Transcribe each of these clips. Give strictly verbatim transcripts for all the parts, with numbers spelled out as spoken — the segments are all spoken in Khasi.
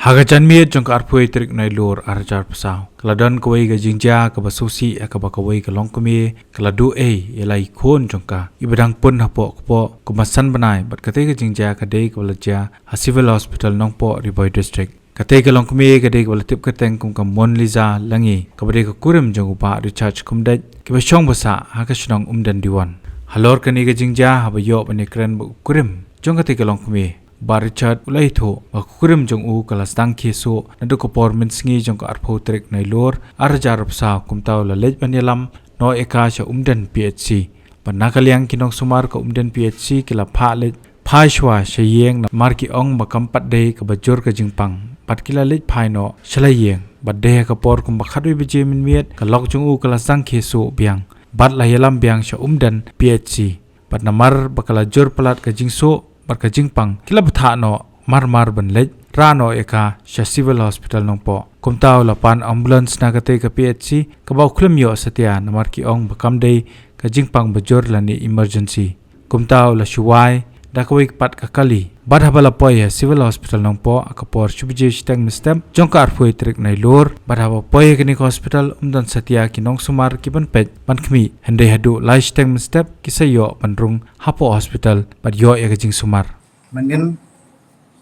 Ha ka janmiet jong ka arphew tarik Nailur arhajar arphew saw, ka la don kawei ka jingjia kaba sngewsih ha kaba kawei ka longkmie ka la duh ei ïa lai khun jong ka, iba dang pun hapoh kpoh kumba san bnai. Bad katei ka jingjia ka dei kaba la jia ha Civil Hospital Nongpoh, Ri Bhoi District. Katei ka longkmie ka dei kaba la tip kyrteng kum ka Monlisa Langi, kaba dei ka kurim jong u Bah Richard Kumdeit, kiba shong ba sah ha ka shnong Umden Diwon. Halor kane ka jingjia, haba ïoh ban ïakren bad u kurim jong katei ka longkmie, Bah Richard u la ïathuh ba ka kurim jong u ka la sdang khie suh naduh ka por mynsngi jong ka arphew tarik Nailur arhajar arphew saw, kumta u la leit ban ïalam noh ïa ka sha Umden P H C. Bad na ka liang ki nongsumar ka Umden P H C ki la phah leit phai shuwa sha ïing namar ki ong ba kam pat dei kaba jur ka jingpang. Bad ki la leit phai noh sha la ïing. Bad dei ha ka por kumba khatwei baje mynmiet, ka lok jong u ka la sdang khie suh biang. Bad la ïalam biang sha Umden P H C. Bad namar ba ka la jur palat ka jingsuh bad ka jingpang, ki la bthah noh mar mar ban leit rah noh ïa ka sha Civil Hospital Nongpoh. Kumta u la pan ambulance na katei ka P H C, kaba u khlem ïoh satia namar ki ong ba kam dei ka jingpang ba jur lane emergency. Kumta u la shu wai da kawei pat ka kali. Bad haba la poi ha Civil Hospital Nongpoh ha ka por shi baje shiteng mynstep jong ka arphew tarik Nailur, bad haba poi ha kane ka hospital, ym don satia ki nongsumar kiban peit ban khmih, hynrei haduh lai shiteng mynstep ki sa ïoh ban rung hapoh hospital bad ïoh ïa ka jingsumar. Mynnin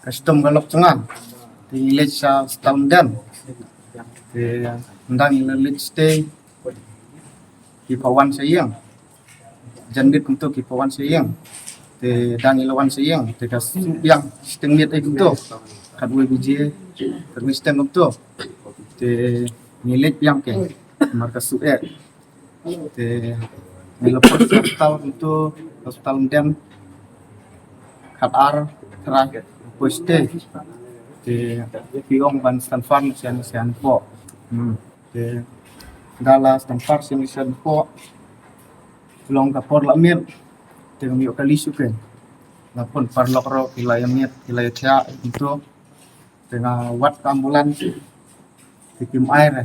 ka shitom ka lok jong nga, te ngi leit sha Hospital Umden. Te ynda ngi la leit shatei, ki pha wan sha ïing. Janmiet kumto ki pha wan sha ïing. Te ynda ngi la wan sha ïing, te ka suh biang shiteng miet ei kumto. Khatwei baje, khatwei shiteng kumto. Te ngi leit biang kein namar ka suh eh. Te ngi la poi sha hospital kumto, Hospital Umden. Khatar trai poi shatei. Te ki ong ban transfer noh sha ïing sha Nongpoh. Hmm. Te ynda la transfer sha ïing sha Nongpoh, long ka por la miet. Te ngam ïoh kali shuh kein. Nga phone paralok ruh ki la ïa miet, ki la ïa thiah kumto. Te nga wad ka ambulance, te kim ai re.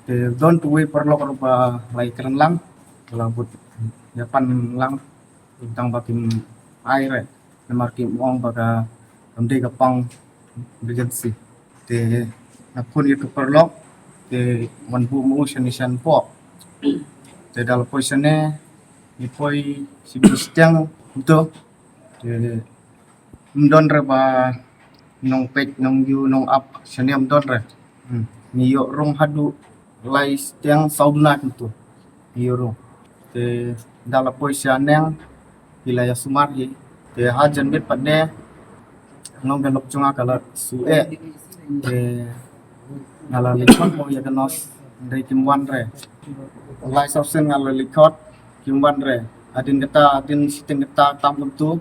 Te don uwei paralok ruh ba la ïakren lang, la bud ïapan lang, tang ba kim ai re. Namar kim ong ba ka kam dei ka pang emergency. Te nga phone ïa ka paralok, te wan buh ma u shane sha Nongpoh. Te da la poi shane, ngi poi shi baje shiteng kumto. Te ym don re ba nongpeit, nongïoh, nongap shane, ym don re. Hmm. Ngi ïoh rung haduh lai shiteng saw bnai kumto. Ngi ïoh rung. Te ynda la poi shaneng, ki la ïa sumar hi. Te ha janmiet pat ne, nong ka lok jong nga ka la suh eh. Te nga la leit khot mo ïa ka nurse, hynrei kim wan re. Lai saw sien nga la leit khot, kim wan re. Hadien kata, hadien shiteng kata tam kumto,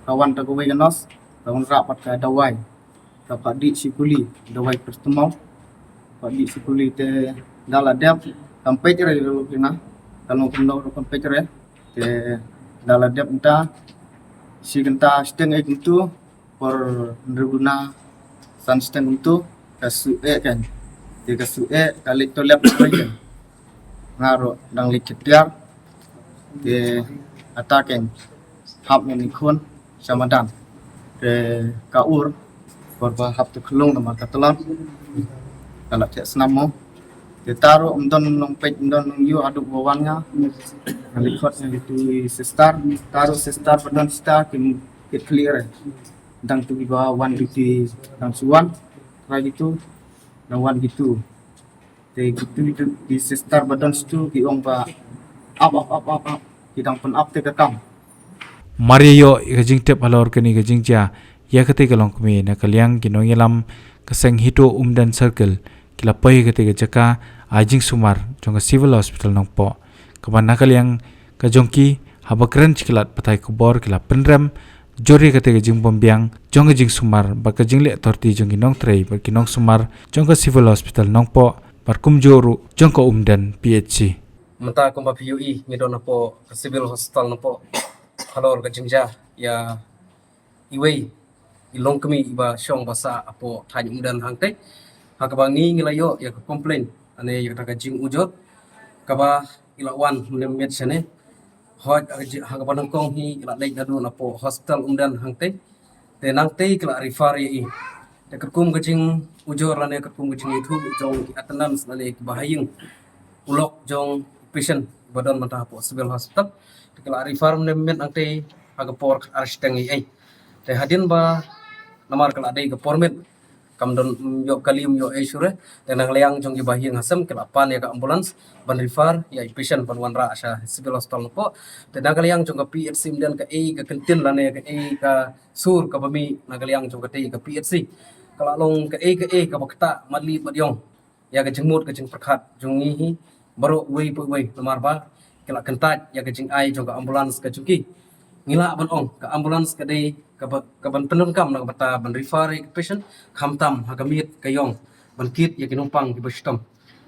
ka wan ta kawei ka nurse, ka wanrah pat ka dawai. Ka phah dih shi kuli, dawai paracetamol. Phah dih shi kuli te da la dep, kam peit re ruh ki nga. Ka long kumno ruh kam peit re. Te da la dep mynta, shi kynta shiteng ei kumto, por hynriew duna san shiteng kumto, ka suh eh kein. Te ka suh eh, ka leit toilet kein. Nga ruh dang leit kyntiar. Te ata kein hap ngi khun sha madan. Te ka ur por ba hap tu khlung namar ka tlot. Ka la thiah snam mo. Te ta ruh ym don nongpeit, ym don nongïoh haduh ba wan nga. Nga leit khot ïa kitu i sister. Ta ruh sister ba don sister kim kit khlieh re. Dang tu kiba wan duty dang shu wan. Trai kitu dang wan kitu. Te kitu, kitu ki sister ba don shitu ki ong ba ap, ap, ap, ap, ap. Ki dang pyn-ap te ka kam. Mar ïa ïoh ïa ka jingtip halor kane ka jingjia ïa katei ka longkmie, na ka liang ki nongïalam ka seng HITO Umden Circle ki la poi ha katei ka jaka ai jingsumar jong ka Civil Hospital Nongpoh, kaba na ka liang ka jong ki, haba kren sha ki lad pathai khubor, ki la pynrem jur ïa katei ka jingbym biang jong ka jingsumar bad ka jingleh authority jong ki nongtrei bad ki nongsumar jong ka Civil Hospital Nongpoh bad kumjuh ruh jong ka Umden P H C. Mynta kumba phi ïohi, ngi don hapoh ka Civil Hospital Nongpoh halor ka jingjia ïa iwei i longkmie iba shong ba sah hapoh thaiñ Umden hangtei. Ha kaba ngi, ngi la ïoh ïa ka complaint, ane ïa kata ka jingujor kaba i la wan mynne mynmiet shane. Hooid, ha ka ji-, ha kaba nyngkong hi i la leit naduh napoh Hospital Umden hangtei. Te nangtei ki la refer ïa i. Te katkum ka jingujor lane katkum ka jingïathuh jong ki attendants lane ki bahaïing u lok jong patient ba don mynta hapoh Civil Hospital, te ki la refer mynne mynmiet hangtei ha ka por khatar shiteng eiei. Te hadien ba namar ka la dei ka por miet, kam don, mm, ïoh kali, mm, ïoh ei shuh re. Te na ka liang jong ki bahaïing hasem ki la pan ïa ka ambulance ban refer ïa i patient ban wanrah sha Civil Hospital Nongpoh. Te na ka liang jong ka P H C ym don kaei ka kyntien lane kaei ka sur kaba mih na ka liang jong katei ka P H C. Ka la long kaei kaei kaba ktah matli matïong ïa ka jingmut ka jingpyrkhat jong ngi hi baroh uwei pa uwei, namar ba ki la kyntait ïa ka jingai jong ka ambulance ka jong ki. Ngi lah ban ong ka ambulance ka dei kaba, kaban pyndonkam na ka bynta ban refer ïa ki patient, khamtam ha ka miet ka ïong ban kit ïa ki nongpang kiba shitom.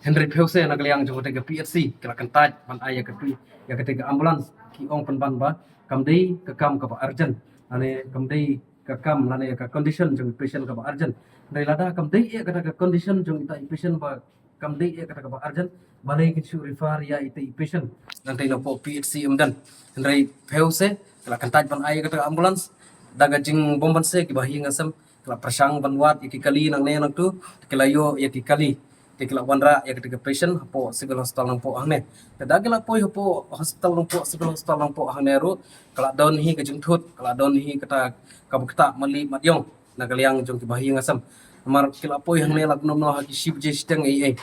Hynrei phew se na ka liang jong katei ka P H C ki la kyntait ban ai ïa katei, ïa katei ka ambulance, ki ong pynban ba kam dei ka kam kaba urgent lane kam dei ka kam lane ka condition jong i patient kaba urgent. Hynrei lada kam dei ïa kata ka condition jong ita i patient ba kam dei ïa kata kaba urgent, balei kin shu refer ïa ita i patient nangtei na poh P H C ym don. Hynrei phew se ki la kyntait ban ai ïa kata ka ambulance. Da ka jingbymbanse ki bahaïing hasem ki la pyrshang ban wad ïa ki kali nangne nangtu, ki la ïoh ïa ki kali. Te ki la wanrah ïa kata ka patient hapoh Civil Hospital Nongpoh hangne. Te da ki la poi hapoh Hospital Nongpoh, Civil Hospital Nongpoh hangne ruh ka la don hi ka jingthut, ka la don hi kata kaba ktah matli matïong na ka liang jong ki bahaïing hasem. Namar ki la poi hangne la kumno kumno ha ki shi baje shiteng eiei,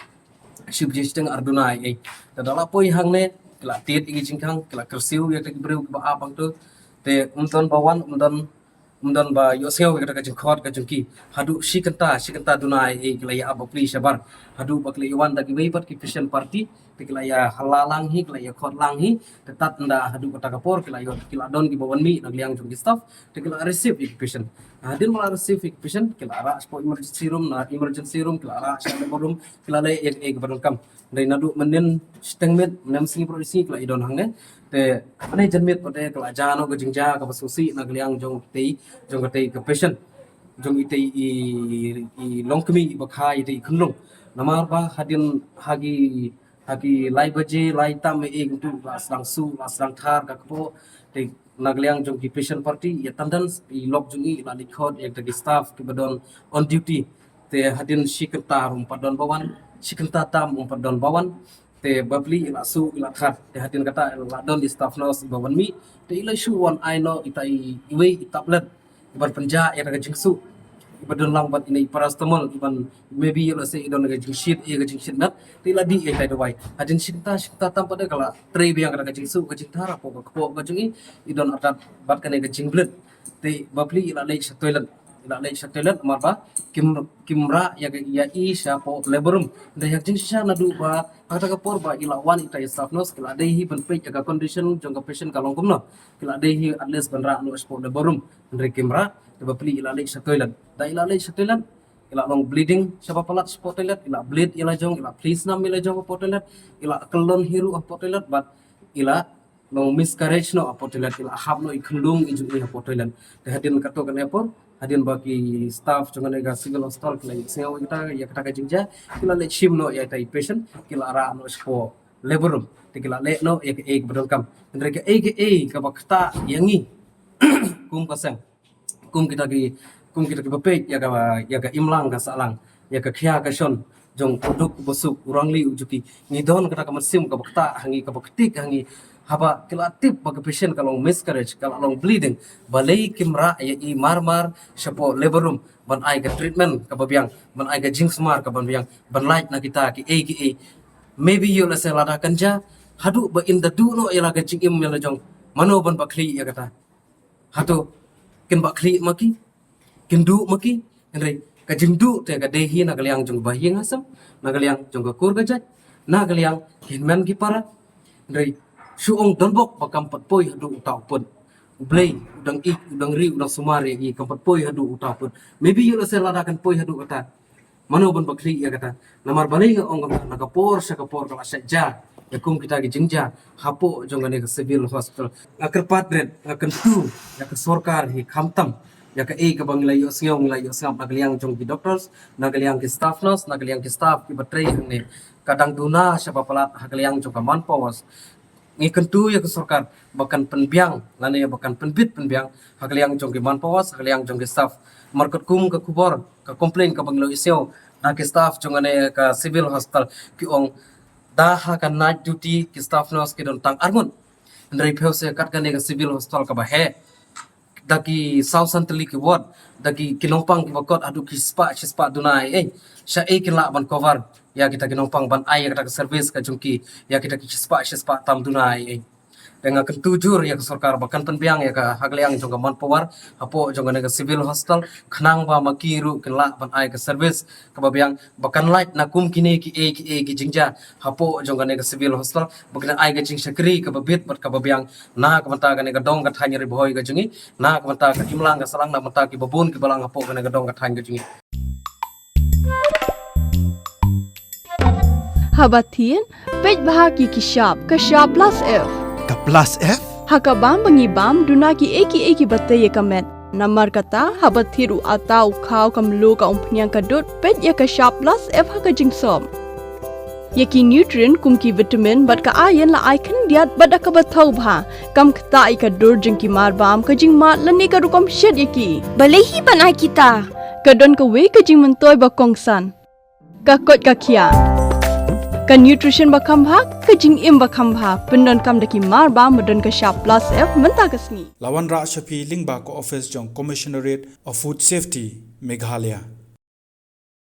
shi baje shiteng ar duna eiei. Te da la poi hangne ki la tied ïa ki jingkhang, ki la kyrsiew ïa ki briew kiba ap hangtu. Te ym don ba wan, ym don, ym don ba ïohsngew ïa kata ka jingkhot ka jong ki. Haduh shi kynta, shi kynta duna eiei ki la ïa ap bapli shabar. Haduh ba ki la ïa wan da kiwei pat ki patient party, te ki la ïa hala lang hi, ki la ïa khot lang hi. Te tad ynda haduh kata ka por ki la ïoh, ki la don kiba wan mih na ka liang jong ki staff, te ki la receive ïa ki patient. Hadien ba la receive ïa ki patient ki la rah shapoh emergency room, na emergency room ki la rah sha labor room, ki la leh ïa, ïa kiba donkam. Hynrei naduh mynnin shiteng miet, mynnin sngi baroh sngi ki la ïa don hangne. Te mynne janmiet pat te ka la jia noh ka jingjia kaba sngewsih na ka liang jong katei, jong katei ka patient, jong itei i, i longkmie iba kha itei i khunlung. Namar ba hadien ha ki, ha ki lai baje lai tam eiei kumtu la sdang suh, la sdang thar ka kpoh. Te na ka liang jong ki patient party, ïa tang don i lok jong i la leit khot ïa kita ki staff kiba don on duty. Te hadien shi kynta ruh ym pat don ba wan, shi kynta tam ym pat don ba wan. Te bapli i la suh i la thar. Te hadien kata i la don i staff nurse iba wan mih. Te i la shu wan ai noh ita i, iwei i tablet iban pynjah ïa ka jingsuh. Iba don lang bad ine i paracetamol iban maybe ïa lehse i don ka jingshit, ïa ka jingshit met. Te i la dih ïa ita i dawai. Hadien shi kynta, shi kynta tam pat te ka la trei biang ïa ka jingsuh, ka jingthar hapoh ka kpoh ka jong i, i don artat bad kane ka jingblid. Te bapli i la leit sha toilet. I la leit sha toilet namar ba kim, kim rah ïa ka, ïa i shapoh labor room. Hynrei ïa ka jingshisha naduh ba ha kata ka por ba i la wan ita i staff nurse ki la dei hi ban peit ïa ka condition jong ka patient ka long kumno. Ki la dei hi at least ban rah noh shapoh labor room. Hynrei kim rah, te bapli i la leit sha toilet. Da i la leit sha toilet i la long bleeding shaba palat shapoh toilet, i la bleed ïa la jong, i la plie snam ïa la jong hapoh toilet, i la kyllon hi ruh hapoh toilet bad i la long miscarriage noh hapoh toilet, i la hap noh i khunlung i jong i hapoh toilet. Te hadien katto katne por, hadien ba ki staff jong kane ka Civil Hospital ki la ïohsngew ïa kata, ïa kata ka jingjia, ki la leit shim noh ïa ita i patient, ki la rah noh shapoh labor room. Te ki la leh noh ïa kaei kaba donkam. Hynrei kaei kaei kaba ktah ïa ngi kum ka seng, kum kita ki, kum kita kiba peit ïa ka, ïa ka imlang ka sahlang, ïa ka khia ka shon jong u duk uba suk, u rangli u juki. Ngi don kata ka mynsiem kaba ktah ha ngi, kaba ktik ha ngi haba ki la tip ba ka patient ka long miscarriage, ka la long bleeding. Balei kim rah ïa i mar mar shapoh labor room ban ai ka treatment kaba biang, ban ai ka jingsumar kaba biang, ban lait na kita kiei kiei. Maybe ïoh lehse lada kan jia haduh ba in da duh noh ïa la ka jingim ïa la jong, mano ban ba khlieh ïa kata? Hato kin ba khlieh ma ki? Kin duh ma ki? Hynrei ka jingduh te ka dei hi na ka liang jong ka bahaïing hasem, na ka liang jong ka kur ka jait, na ka liang ki hynmen ki para. Hynrei shu ong don bok ba kam pat poi haduh uta u pud. U Blei u dang ïeit, u dang ri, u dang sumar ïa i, kam pat poi haduh uta u pud. Maybe ïoh lehse lada kan poi haduh kata, mano ban ba khlieh ïa kata? Namar balei nga ong kumta? Na ka por sha ka por ka la shah jia ïa kum kita ki jingjia hapoh jong kane ka Civil Hospital. Nga kyrpad rit, nga kyntu ïa ka sorkar hi khamtam ïa kaei kaba ngi la ïohsngew, ngi la ïohsngew na ka liang jong ki doctors, na ka liang ki staff nurse, na ka liang ki staff kiba trei hangne. Ka dang duna shaba palat ha ka liang jong ka manpower. Ngi kyntu ïa ka sorkar ba kan pynbiang lane ba kan pynbit pynbiang ha ka liang jong ki manpower, ha ka liang jong ki staff. Markatkum ka khubor, ka complain kaba ngi la ïoh siew na ki staff jong kane ka civil hospital, ki ong da ha ka night duty ki staff nurse ki don tang arngut. Hynrei phi ïoh siew kat kane ka civil hospital kaba heh, da ki saw san tylli ki ward, da ki, ki nongpang kiba kot haduh ki spah, shi spah duna ei ei. Sha ei kin lah ban cover ïa kita ki nongpang ban ai ïa kita ki service ka jong ki ïa kita ki shi spah, shi spah tam duna ei ei. Te nga kyntu jur ïa ka sorkar ba kan pynbiang ïa ka ha ka liang jong ka manpower hapoh jong kane ka civil hospital, khnang ba ma ki ruh kin lah ban ai ka service kaba biang, ba kan lait na kum kine ki ei ki ei ki jingjia hapoh jong kane ka civil hospital, ba kan ai ka jingshakri kaba bit bad kaba biang na ka bynta kane ka dong ka thaiñ Ri Bhoi ka jong ngi, na ka bynta ka imlang ka sahlang, na ka bynta kiba bun kiba lang hapoh kane ka dong ka thaiñ ka jong ngi. Haba thied, peit bha ki ki shap, ka shap plus F. Ka plus F? Ha ka bam ba ngi bam, duna ki ei ki ei kiba tei ïa ka met. Namar kata, haba thied u atta, u khaw, ka mluh, ka umphniang, ka dud, peit ïa ka shap plus F ha ka jingsop. Ïa ki nutrient kum ki vitamin bad ka iron la ai khyndiat bad da kaba thaw bha, kam ktah ïa ka dur jong ki mar bam, ka jingmad lane ka rukom shet ïa ki. Balei hi ban ai kita? Ka don kawei ka jingmyntoi ba kongsan. Ka koit ka khiah. Ka nutrition ba kham bha, ka jingim ba kham bha, pyndonkam da ki mar bam ba don ka shap plus F mynta ka sngi. La wanrah sha phi lyngba ka office jong Commissionerate of Food Safety, Meghalaya.